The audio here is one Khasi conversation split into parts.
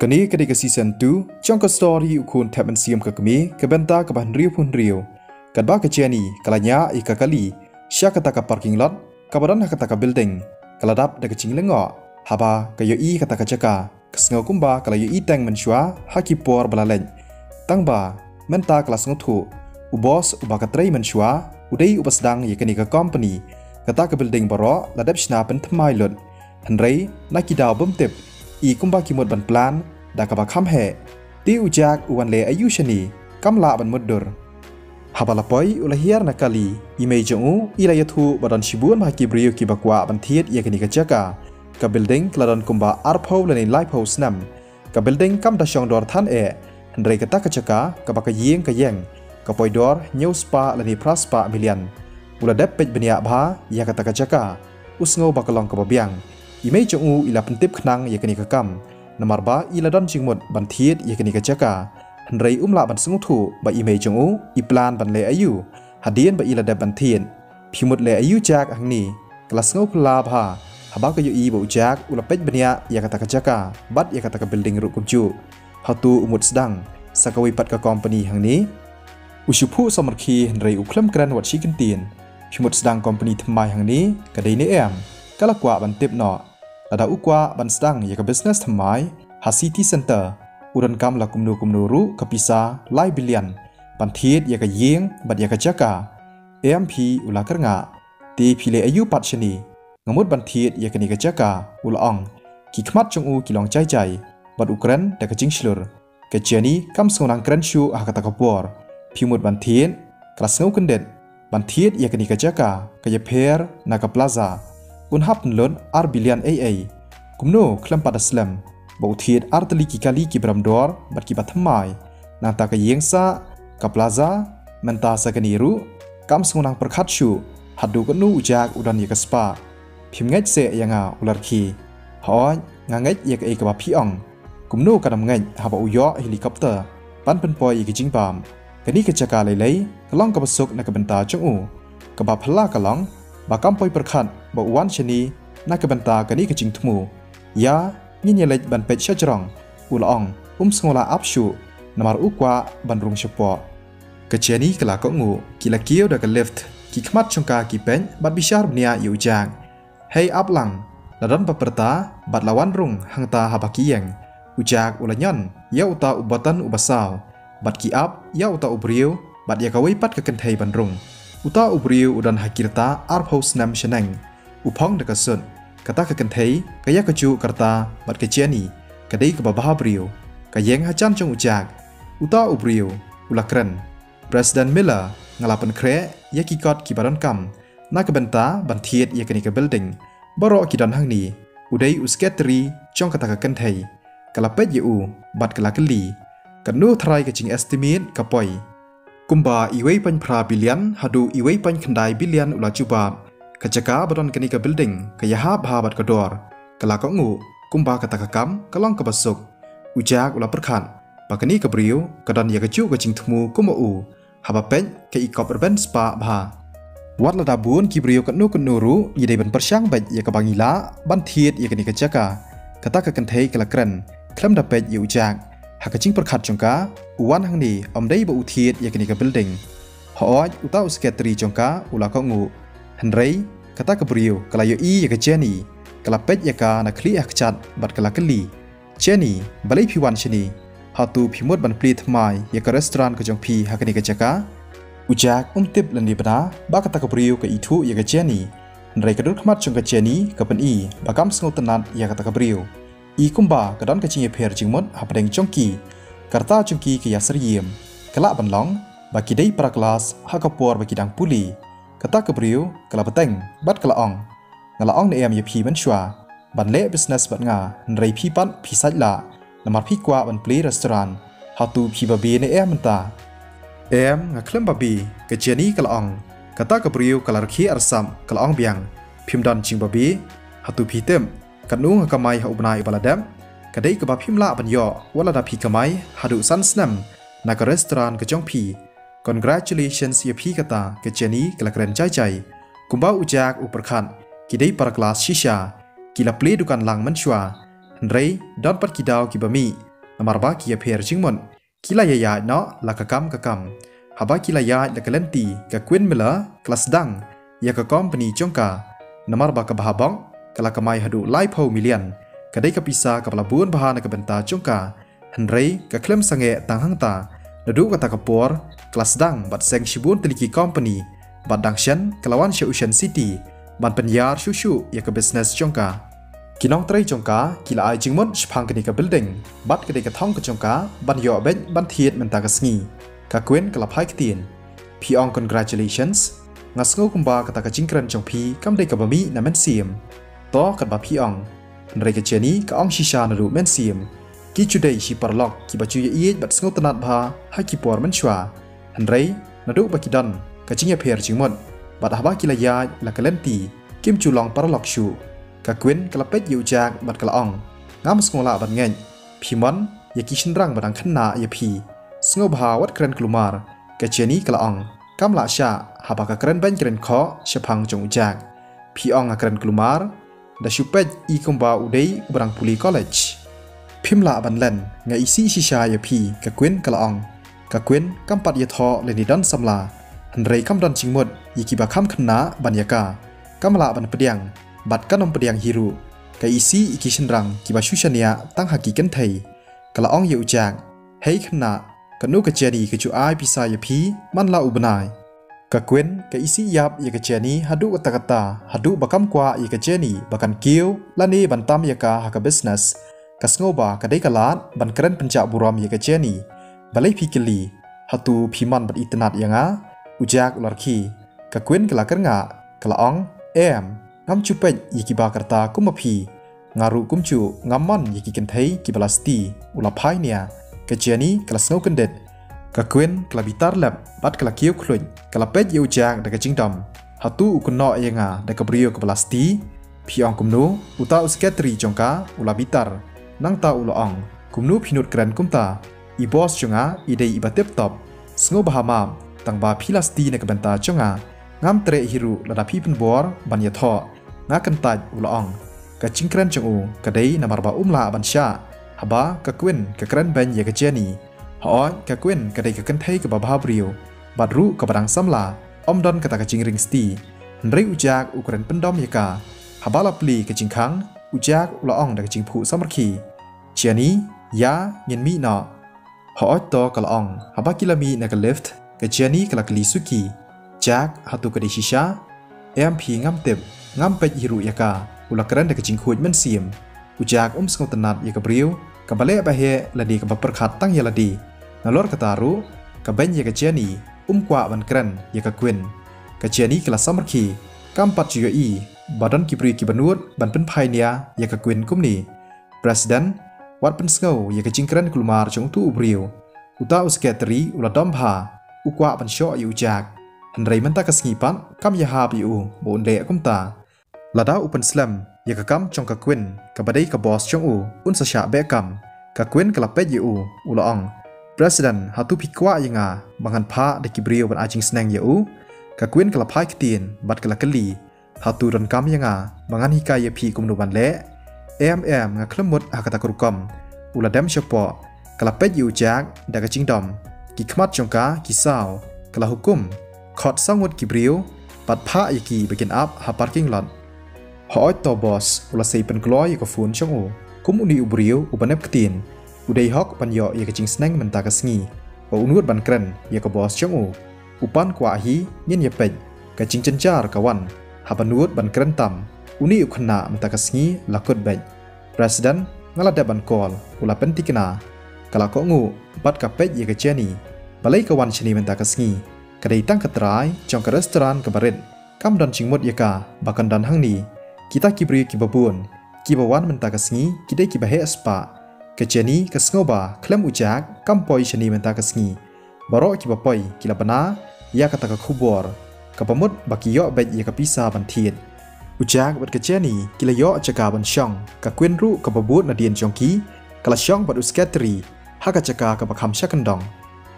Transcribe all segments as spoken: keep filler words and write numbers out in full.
Kane ka dei ka season two jong ka story U Khun Thep Mynsiem Ka Kmie, ka bynta kaba hynriew phew hynriew. Katba ka Jenny ka la ñiah ïa ka kali sha kata ka parking lot kaba don ha kata ka building, ka la dap da ka jinglyngngoh haba ka ïohi kata ka jaka. Ka sngew kumba ka la ïohi teng mynshuwa ha ki por ba la leit. Tangba mynta ka la sngewthuh, u boss uba ka trei mynshuwa u dei uba sdang ïa kane ka company. Kata ka building baroh la dep shna pynthymmai lut. Hynrei na ki daw bym tip, i kumba ki mut ban plan da kaba kham heh. Te u Jack u wan leh aïu shane, kam lah ban mutdur. Haba la poi u la hiar na kali, i mei jong u i la ïathuh ba don shibun bha ki briew kiba kwah ban thied ïa kane ka jaka. Ka building ka la don kumba arphew lane laiphew snem. Ka building kam da shong dor than eh, hynrei kata ka jaka kaba ka ïing ka ïeng, ka poi dor hynñiew spah lane phra spah million. U la dep peit bniah bha ïa kata ka jaka. U sngew ba ka long kaba biang. I mei jong u i la pyntip khnang ïa kane ka kam, namar ba i la don jingmut ban thied ïa kane ka jaka. Hynrei um lah ban sngewthuh ba i mei jong u i plan ban leh aïu hadien ba i la dep ban thied. Phi mut leh aïu Jack hangne? Ka la sngew phylla bha haba ka ïohi ba u Jack u la peit bniah ïa kata ka jaka bad ïa kata ka building ruh kumjuh. Hato u mut sdang sa kawei pat ka company hangne? U shu phuh samrkhie hynrei u khlem kren wat shi kyntien. Phi mut sdang company thymmai hangne, ka dei ne em? Ka la kwah ban tip noh. Lada u kwah ban sdang ïa ka business thymmai ha city centre, u donkam la kumno kumno ruh ka pisa lai billion ban thied ïa ka ïing bad ïa ka jaka. Em phi, u la kyrngah. Te phi leh aïu pat shane? Nga mut ban thied ïa kane ka jaka, u la ong. Ki khmat jong u ki long jai jai bad u kren da ka jingshlur. Ka Jenny kam sngewkmen kren shuh ha kata ka por. Phi mut ban thied? Ka la sngew kyndit. Ban thied ïa kane ka jaka ka ïapher na ka plaza. Un hap pynlut ar billion ei ei. Kumno khlem pat da slem ba u thied ar tylli ki kali kiba dor bad kiba thymmai? Nangta ka ïing sah, ka plaza, mynta sa kane ruh. Kam sngewkmen pyrkhat shuh haduh katno u Jack u don ïa ka spah. Phim ngeit seh ïa nga, u la rkhie. Hooid, nga ngeit ïa kaei kaba phi ong. Kumno kan ym ngeit haba u ïoh helicopter ban pynpoi ïa ki jingbam? Kane ka jaka lei lei ka long kaba suk na ka bynta jong u. Kaba phylla ka long ba kam poi pyrkhat ba u wan shane na ka bynta kane ka jingthmu. Ïa, ngin ïa leit ban peit shajrong, u la ong. Um sngewlah ap shuh namar u kwah ban rung shapoh. Ka Jenny ka la kohnguh. Ki la kiew da ka lift, ki khmat jong ka ki peit bad bishar bniah ïa u Jack. Hei, ap lang. La don ba pyrta bad la wan rung hangta ha ba ki ïeng. U Jack u la ñion ïa uta u button uba saw bad ki ap ïa uta u briew bad ïa kawei pat ka kynthei ban rung. Uta u briew u don ha ki rta arphew snem shaneng. U phong da ka sut. Kata ka kynthei ka ïa kajuh ka rta bad ka Jenny, ka dei kaba bha briew. Ka ïeng hajan jong u Jack. Uta u briew u la kren. President Miller, nga la pynkhreh ïa ki kot kiba donkam na ka bynta ban thied ïa kane ka building. Baroh ki don hangne. U dei u secretary jong kata ka kynthei. Ka la peit ïa u bad ka la kylli. Katno tharai ka jing-estimate ka poi? Kumba iwei point phra billion haduh iwei point khyndai billion, u la jubab. Ka jaka ba don kane ka building ka ïahap bha bad ka dor. Ka la kohnguh kumba kata ka kam ka long kaba suk. U Jack u la pyrkhat ba kane ka briew ka don ïa kajuh ka jingthmu kum u. Haba peit ka i kop rben spah bha. Wat lada bun ki briew katno katno ruh, ngi dei ban pyrshang beit ïa kaba ngi lah ban thied ïa kane ka jaka. Kata ka kynthei ka la kren khlem da peit ïa u Jack. Ha ka jingpyrkhat jong ka, u wan hangne ym dei ba u thied ïa kane ka building. Hooid, uta u secretary jong ka u la kohnguh. Hynrei kata ka briew ka la ïohi ïa ka Jenny. Ka la peit ïa ka na khlieh ha kjat bad ka la kylli. Jenny, balei phi wan shane? Hato phi mut ban plie thymmai ïa ka restaurant ka jong phi ha kane ka jaka? U Jack um tip lane bna ba kata ka briew ka ithuh ïa ka Jenny. Hynrei ka dur khmat jong ka Jenny ka pyni ba kam sngewtynnat ïa kata ka briew. I kumba ka don ka jingïapher jingmut hapdeng jong ki. Ka rta jong ki ka ïa syriem. Ka lah ban long ba ki dei para klas ha ka por ba ki dang pule. Kata ka briew ka la bteng bad ka la ong. Nga la ong ne em ïa phi mynshuwa ban leh business bad nga, hynrei phi pat phi sait lah namar phi kwah ban plie restaurant. Hato phi babe ne em mynta? Em, nga khlem babe, ka Jenny ka la ong. Kata ka briew ka la rkhie arsap, ka la ong biang. Phim don jingbabe? Hato phi tip katno nga kamai ha u bnai uba la dep? Ka dei kaba phim lah ban ïoh wat lada phi kamai haduh san snem na ka restaurant ka jong phi. Congratulations ïa phi, kata ka Jenny ka la kren jai jai. Kumba u Jack u pyrkhat, ki dei para klas shisha. Ki la plie dukan lang mynshuwa. Hynrei don pat ki daw kiba mih namar ba ki ïapher jingmut. Ki la ïaid noh la ka kam ka kam. Haba ki la ïaid la ka lynti, ka Queen Miller ka la sdang ïa ka company jong ka. Namar ba ka bha bok, ka la kamai haduh laiphew million. Ka dei ka pisa kaba la bun bha na ka bynta jong ka. Hynrei ka khlem sangeh tang hangta. Naduh kata ka por ka la sdang bad seng shibun tylli ki company, bad dang shen ka la wan sha Ocean City ban pynïar shuh shuh ïa ka business jong ka. Ki nongtrei jong ka ki la ai jingmut shaphang kane ka building bad ka dei ka thong ka jong ka ban ïoh beit ban thied mynta ka sngi. Ka Queen ka la phai ktien, "Phi ong congratulations. Nga sngew kumba kata ka jingkren jong phi kam dei kaba mih na mynsiem. To katba phi ong." Hynrei ka Jenny ka ong shisha naduh mynsiem, "Ki ju dei shi paralok kiba ju ïaieit bad sngewtynnat bha ha ki por mynshuwa. Hynrei naduh ba ki don ka jingïapher jingmut, bad haba ki la ïaid la ka lynti, kim ju long paralok shuh." Ka Queen ka la peit ïa u Jack bad ka la ong, "Ngam sngew lah ban ngeit. Phi mon ïa ki shynrang ba dang khynnah ïa phi. Sngewbha wat kren kulmar." Ka Jenny ka la ong, "Kam lah shah haba ka kren beiñ kren khoh shaphang jong u Jack. Phi ong nga kren kulmar? Da shu peit i kumba u dei uba dang pule college. Phim lah ban len, nga isih shisha ïa phi," ka Queen ka la ong. Ka Queen kam pat ïathoh lane don samla, hynrei kam don jingmut ïa kiba kham khynnah ban ïa ka. Kam lah ban pdiang bad kan ym pdiang hi ruh. Ka isih ïa ki shynrang kiba shu shaniah tang ha ki kynthei. Ka la ong ïa u Jack, "Hei khynnah, kano ka Jenny ka ju ai pisa ïa phi man la u bnai?" Ka Queen ka isih ïap ïa ka Jenny haduh katta katta, haduh ba kam kwah ïa ka Jenny ba kan kiew lane ban tam ïa ka ha ka business. Ka sngew ba ka dei ka lad ban kren pynjah burom ïa ka Jenny. "Balei phi kylli? Hato phi mon bad itynnat ïa nga?" U Jack u la rkhie. Ka Queen ka la kyrngah, ka la ong, "Em, ngam ju peit ïa kiba ka rta kum ma phi. Nga ruh kumjuh ngam mon ïa ki kynthei kiba la sti," u la phai nia. Ka Jenny ka la sngew kyndit. Ka Queen ka la bitar lep bad ka la kiew khluit, ka la peit ïa u Jack da ka jingdom. "Hato u kynnoh ïa nga da ka briew kaba la sti? Phi ong kumno?" Uta u secretary jong ka u la bitar. Nangta u la ong, "Kumno phi nud kren kumta? I boss jong nga i dei iba tip top. Sngewbha map, tang ba phi la sti na ka bynta jong nga. Ngam treh hi ruh lada phi pynbor ban ïathoh." "Nga kyntait," u la ong. Ka jingkren jong u ka dei namar ba um lah ban shah haba ka Queen ka kren beiñ ïa ka Jenny. Hooid, ka Queen ka dei ka kynthei kaba bha briew bad ruh kaba dang samla, ym don kata ka jingring sti. Hynrei u Jack u kren pyndom ïa ka. Haba la plie ka jingkhang, u Jack u la ong da ka jingphuh samrkhie, "Jenny, ïa ngin mih noh." Hooid to, ka la ong. Haba ki la mih na ka lift, ka Jenny ka la kylli suki, "Jack, hato ka dei shisha?" "Em phi, ngam tip, ngam peit hi ruh ïa ka," u la kren da ka jingkhuid mynsiem. U Jack um sngewtynnat ïa ka briew kaba leh ba heh lane kaba pyrkhat tang ïa lade. Nalor kata ruh, ka beiñ ïa ka Jenny, um kwah ban kren ïa ka Queen. Ka Jenny ka la samrkhie, kam pat ju ïohi ba don ki briew kiba nud ban pynphai nia ïa ka Queen kumne. "President, wat pynsngew ïa ka jingkren kulmar jong utu u briew. Uta u secretary u la dom bha, u kwah ban shoh ïa u Jack. Hynrei mynta ka sngi pat kam ïahap ïa u ba un leh kumta. Lada u pynslem ïa ka kam jong ka Queen kaba dei ka boss jong u, un sa shah beh kam." Ka Queen ka la peit ïa u, u la ong, "President, hato phi kwah ïa nga ba ngan phah da ki briew ban ai jingsneng ïa u?" Ka Queen ka la phai ktien bad ka la kylli, "Hato donkam ïa nga ba ngan hikai ïa phi kumno ban leh?" "Em em, nga khlem mut ha kata ka rukom." U la dem shapoh, ka la peit ïa u Jack da ka jingdom. Ki khmat jong ka ki saw, ka la hukum, "Khot saw ngut ki briew bad phah ïa ki ba kin ap ha parking lot." "Hooid to boss," u la sei pynkloi ïa ka phone jong u. Kum une u briew uba nep ktien, u dei hok ban ïoh ïa ka jingsneng mynta ka sngi. Ba u nud ban kren ïa ka boss jong u. "U pan kwah hi, ngin ïa peit." Ka jingjynjar ka wan haba nud ban kren tam. Une u khynnah mynta ka sngi la kut beit. "President, nga la dep ban call," u la pynthikna. Ka la kohnguh bad ka peit ïa ka Jenny. "Balei ka wan shane mynta ka sngi? Ka dei tang ka trai jong ka restaurant kaba rit. Kam don jingmut ïa ka ba kan don hangne. Kita ki briew kiba bun kiba wan mynta ka sngi ki dei kiba heh spah." Ka Jenny ka sngew ba khlem u Jack kam poi shane mynta ka sngi. Baroh kiba poi ki la bna ïa kata ka khubor, kaba mut ba ki ïoh beit ïa ka pisa ban thied. U Jack bad ka Jenny ki la ïoh jaka ban shong. Ka Queen ruh kaba bud nadien jong ki ka la shong bad u secretary ha ka jaka kaba kham sha kyndong.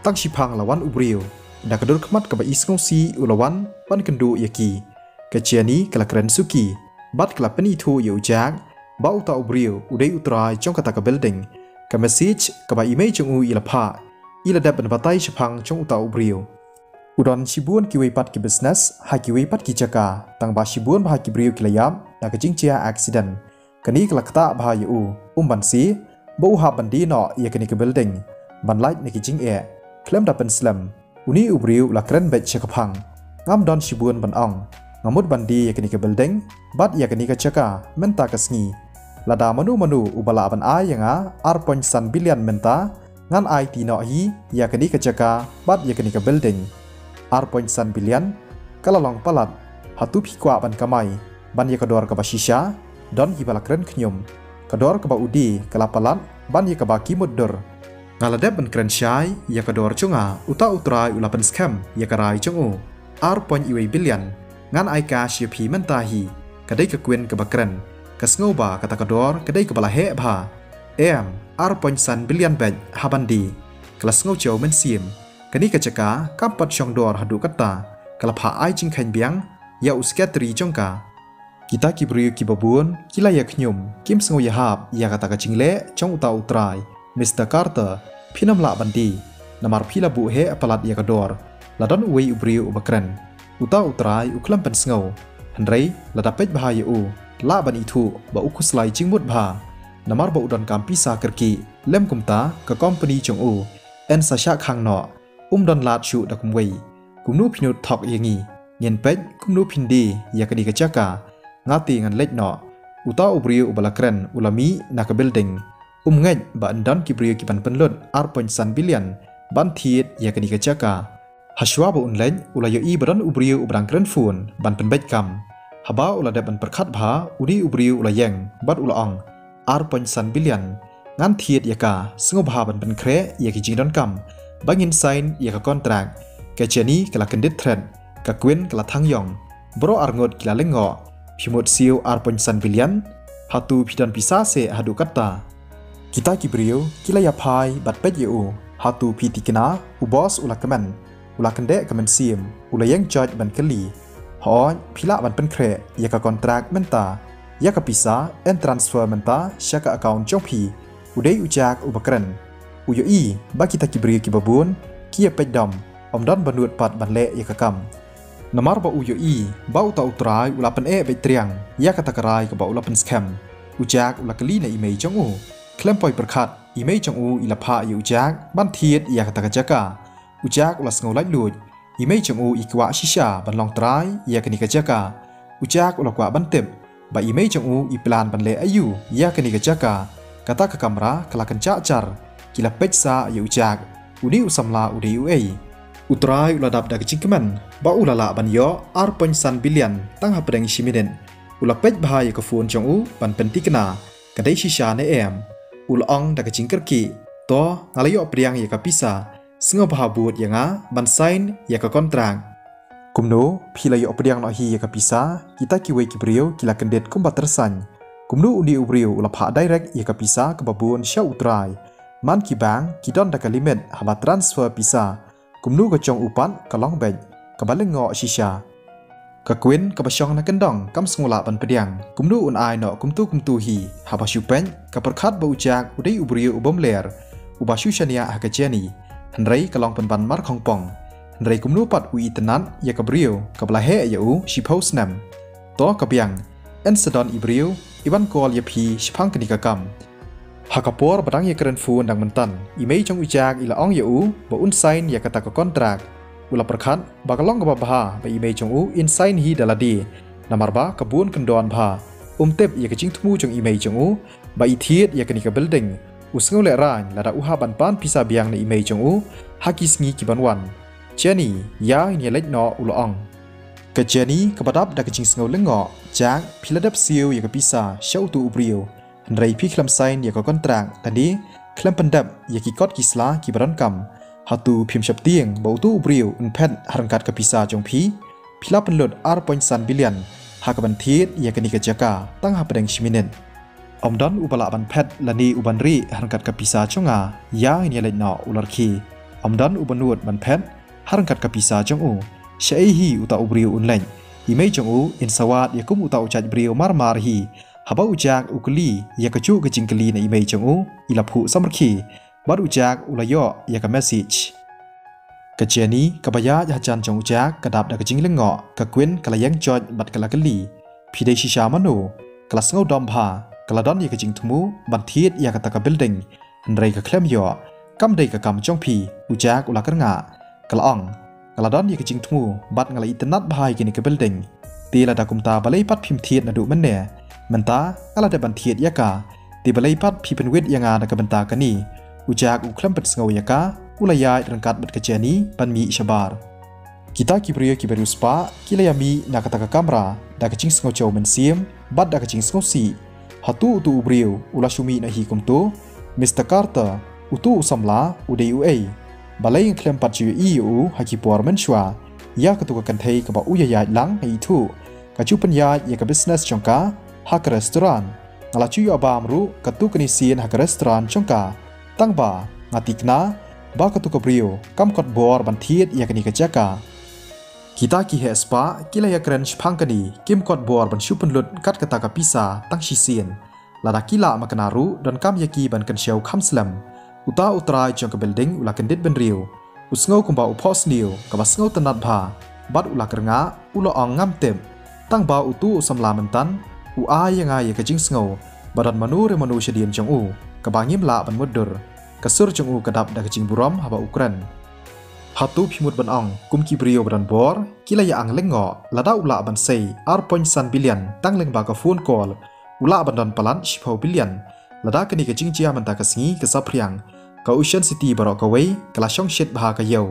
Tang shiphang la wan u briew, da ka dur khmat kaba isngewsih u la wan ban kynduh ïa ki. Ka Jenny ka la kren suki bad ka la pynithuh ïa u Jack ba uta u briew u dei u trai jong kata ka building. Ka message kaba i mei jong u i la phah, i la dep ban batai shaphang jong uta u briew. U don shibun kiwei pat ki business ha kiwei pat ki jaka, tang ba shibun bha ki briew ki la ïap na ka jingjia accident. Kane ka la ktah bha ïa u, um banse ba u hap ban die noh ïa kane ka building, ban lait na ki jingeh. Khlem da pynslem, une u briew u la kren beit sha ka phang: Ngam don shibun ban ong, nga mut ban die ïa kane ka building bad ïa kane ka jaka mynta ka sngi. Lada mano mano uba lah ban ai ïa nga ar point san billion mynta, ngan aiti noh hi ïa kane ka jaka bad ïa kane ka building. Ar point san billion ka la long palat. Hato phi kwah ban kamai ban ïa ka dor kaba shisha? Don hi ba la kren khñium: Ka dor kaba u die ka la palat ban ïa kaba ki mutdur. Nga la dep ban kren shai ïa ka dor jong nga, uta u trai u la pynskhem ïa ka rai jong u. Ar point iwei billion ngan ai cash ïa phi mynta hi, ka dei ka Queen kaba kren. Ka sngew ba kata ka dor ka dei kaba la heh bha. Em, ar point san billion beit ha ban die. Ka la sngew jew mynsiem. Kane ka jaka kam pat shong dor haduh katta. Ka la phah ai jingkheiñ biang ïa u secretary jong ka. Kita ki briew kiba bun ki la ïa khñium, kim sngew ïahap ïa kata ka jingleh jong uta u trai. Mister Carter, phin ym lah ban die, namar phi la buh heh palat ïa ka dor. La don uwei u briew uba kren. Uta u trai u khlem pynsngew. Hynrei lada peit bha ïa u, lah ban ithuh ba u khuslai jingmut bha, namar ba u donkam pisa kyrkieh. Lem kumta ka company jong u yn sa shah khang noh. Um don lad shuh da kumwei. Kumno phin nud thok ïa ngi? Ngin peit kumno phin die ïa kane ka jaka. Nga te ngan leit noh. Uta u briew uba la kren u la mih na ka building. Um ngeit ba yn don ki briew ki ban pynlut ar point san billion ban thied ïa kane ka jaka. Hashwa ba un leit, u la ïohi ba don u briew uba dang kren phone ban pynbeit kam. Haba u la dep ban pyrkhat bha, une u briew u la ïeng bad u la ong: Ar point san billion ngan thied ïa ka, sngewbha ban pynkhreh ïa ki jingdonkam ba ngin sign ïa ka contract. Ka Jenny ka la kyndit thret, ka Queen ka la thang ïong. Baroh arngut ki la lyngngoh. Phi mut siew ar point san billion? Hato phi don pisa seh haduh katta? Kita ki briew ki la ïaphai bad peit ïa u. Hato phi thikna? U boss u la kmen. U la kyndit ka mynsiem, u la ïeng joit ban kylli: Hooid, phi lah ban pynkhreh ïa ka contract mynta. Ïa ka pisa yn transfer mynta sha ka account jong phi. U dei u Jack uba kren. U ïohi ba kita ki briew kiba bun ki ïa peit dom, ym don ba nud pat ban leh ïa ka kam. Namar ba u ïohi ba uta u trai u la pyneh beit triang ïa kata ka rai kaba u la pynskhem, u Jack u la kylli na i mei jong u. Khlem poi pyrkhat, i mei jong u i la phah ïa u Jack ban thied ïa kata ka jaka. U Jack u la sngew laitluid. I mei jong u i kwah shisha ban long trai ïa kane ka jaka. U Jack u la kwah ban tip ba i mei jong u i plan ban leh aïu ïa kane ka jaka. Kata ka kamra ka la kynjah jar. Ki la peit sah ïa u Jack. Une u samla u dei uei? U trai u la dap da ka jingkmen ba u la lah ban ïoh ar point san billion tang hapdeng shi minit. U la peit bha ïa ka phone jong u ban pynthikna ka dei shisha ne em. U la ong da ka jingkyrkieh: To, nga la ïoh pdiang ïa ka pisa. Sngewbha bud ïa nga ban sign ïa ka contract. Kumno phi la ïoh pdiang noh hi ïa ka pisa? Kita kiwei ki briew ki la kyndit kumba tyrsan. Kumno une u briew u la phah direct ïa ka pisa kaba bun sha u trai? Man ki bank ki don da ka limit haba transfer pisa. Kumno ka jong u pat ka long beit kaba lyngngoh shisha? Ka Queen kaba shong na kyndong kam sngewlah ban pdiang kumno un ai noh kumto kumto hi. Haba shu peit, ka pyrkhat ba u Jack u dei u briew u bym ler, uba shu shaniah ha ka Jenny. Hynrei ka long pynban mar khongpong. Hynrei kumno pat u itynnad ïa ka briew kaba la heh ïa u shiphew snem? To ka biang, yn sa don i briew i ban call ïa phi shaphang kane ka kam. Ha ka por ba dang ïa kren phone dang mynta, i mei jong u Jack i la ong ïa u ba un sign ïa kata ka contract. U la pyrkhat ba ka long kaba bha ba i mei jong u in sign hi da lade, namar ba ka bun kyndon bha. Um tip ïa ka jingthmu jong i mei jong u ba i thied ïa kane ka building. U sngew lehraiñ lada u hap ban pan pisa biang na i mei jong u ha ki sngi ki ban wan. Jenny, ïa ngin ïa leit noh, u la ong. Ka Jenny kaba dap da ka jingsngew lyngngoh. Jack, phi la dep siew ïa ka pisa sha uto u briew, hynrei phi khlem sign ïa ka contract lane khlem pyndep ïa ki kot ki sla kiba donkam. Hato phim sheptieng ba uto u briew un phet ha ryngkat ka pisa jong phi? Phi la pynlut ar point san billion ha kaban thied ïa kane ka jaka tang hapdeng shi minit. Ym don uba lah ban phet lane u ban rieh ha ryngkat ka pisa jong nga. Ïa ngin ïa leit noh, u la rkhie. Ym don uba nud ban phet ha ryngkat ka pisa jong u. Shaei hi uta u briew un leit? I mei jong u in sa wad ïa kum uta u jait briew mar mar hi. Haba u Jack u kylli ïa kajuh ka jingkylli na i mei jong u, i la phuh samrkhie bad u Jack u la ïoh ïa ka message. Ka Jenny kaba ïaid hajan jong u Jack ka dap da ka jinglyngngoh, ka Queen ka la ïeng joit bad ka la kylli, "Phi dei shisha mano?" Ka la sngew dom bha, ka la don ïa ka jingthmu ban thied ïa kata ka building, hynrei ka khlem ïoh. "Kam dei ka kam jong phi," u Jack u la kyrngah. Ka la ong, "Nga la don ïa ka jingthmu bad nga la itynnad bha ïa kane ka building. Te lada kumta balei pat phim thied naduh mynne? Mynta nga la dep ban thied ïa ka. Te balei pat phi pynwit ïa nga na ka bynta kane?" U Jack u khlem pynsngew ïa ka, u la ïaid ryngkat bad ka Jenny ban mih shabar. Kita ki briew kiba riewspah ki la ïa mih na kata ka kamra da ka jingsngewsih mynsiem bad da ka jingsngewsih. "Hato uto u briew u la shu mih na hi kumto? Mister Carter, uto u samla u dei uei? Balei nga khlem pat ju ïohi ïa u ha ki por mynshuwa ïa kato ka kynthei kaba u ïaid lang ha ithuh? Ka ju pynïaid ïa ka business jong ka ha ka restaurant. Nga la ju ïoh bam ruh kato kane sien ha ka restaurant jong ka. Tang ba nga tikna ba kato ka briew kam kot bor ban thied ïa kane ka jaka." Kita ki heh spah ki la ïa kren shaphang kane, kim kot bor ban shu pynlut kat kata ka pisa tang shisien. Lada ki lah makna ruh, donkam ïa ki ban kynshew kham slem. Uta u trai jong ka building u la kyndit bynriew. U sngew kumba u phohsniew kaba sngewtynnad bha bad u la kyrngah, u la ong, "Ngam tip. Tang ba uto u samla myntan u ai ïa nga ïa ka jingsngew ba don mano re mano shadien jong u kaba ngim lah ban mutdur." Ka sur jong u ka dap da ka jingburom haba u kren. "Hato phi mut ban ong kum ki briew ba don bor ki la ïa ang lyngngoh? Lada u lah ban sei ar point san billion tang lyngba ka phone call, u lah ban don palat shiphew billion. Lada kane ka jingjia mynta ka sngi ka saphriang, ka Ocean City baroh kawei ka la shong shit bha ka ïew.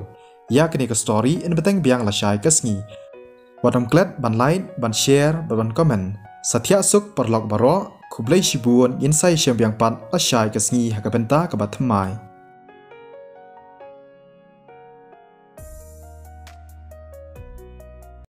Ïa kane ka story yn bteng biang lashai ka sngi. Wat nym klet ban like, ban share bad ban comment. Sa thiah suk paralok baroh. Khublei shibun, ngin sa ïashem biang pat lashai ka sngi ha ka bynta kaba thymmai.